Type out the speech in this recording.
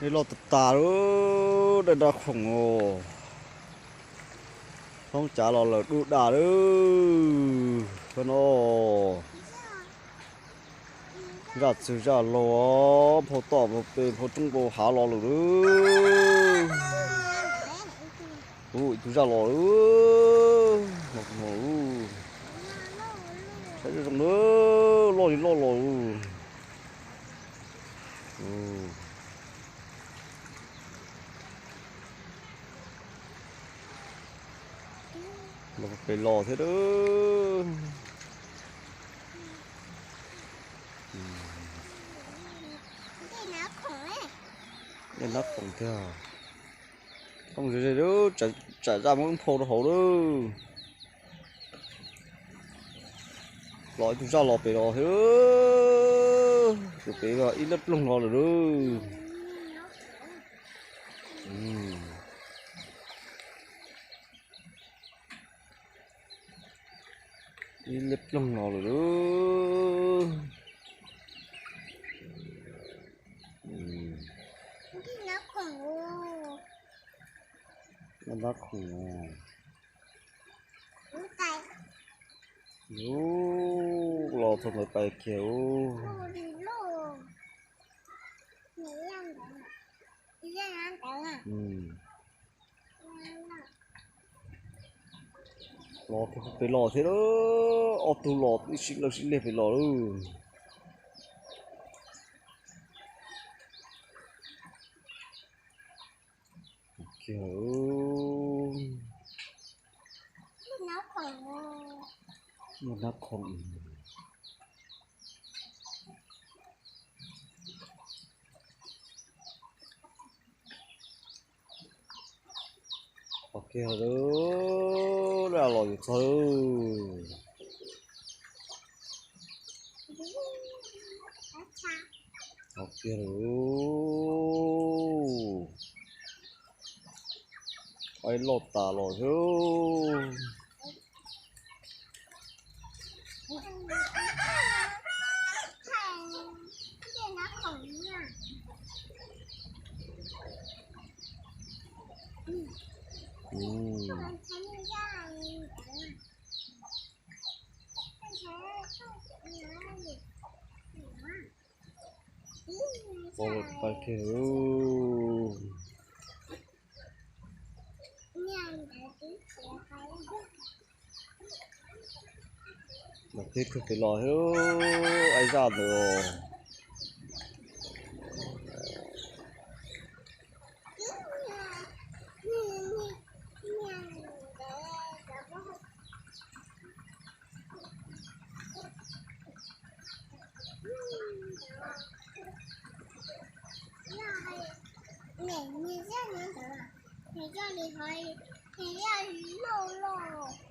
Dej loj tas tas lawm, dej dab khoom os. Thoob cav los lawm dub daj lawm. Koj no, zaj txwg zaj laug, phau toj phau pes phau roob phau hav los lawm. Ub, ib tug zaj los lawm. Saib zoo zoo na, loj li loj los. Los pem los thiab. Dej nab khoom tiag. Thooj ze ze, tsam zaj muab wb phau rau hauv lawm. Los ib tug zaj los pem los thiab. Tus pem ib lab ploog los lawm lawm. Ib lab ploog los lawm lawm. Dej nab khoom. Ub, los txog ntawd pais kiag ub. Los pem los thiab, ob tug los ib sib lawj sib liag pem los lawm. Muaj nab khoom. Qhov kiag lawm, lawm los yuav txog lawm. Qhov kiag lawm. Qaib loj tas los thiab. Pov lawm pais kiag. Los tib tug pem los thiab, ai zaj ntawd. Nws zaj li ntawd, nws zaj li hov, nws zaj loj loj.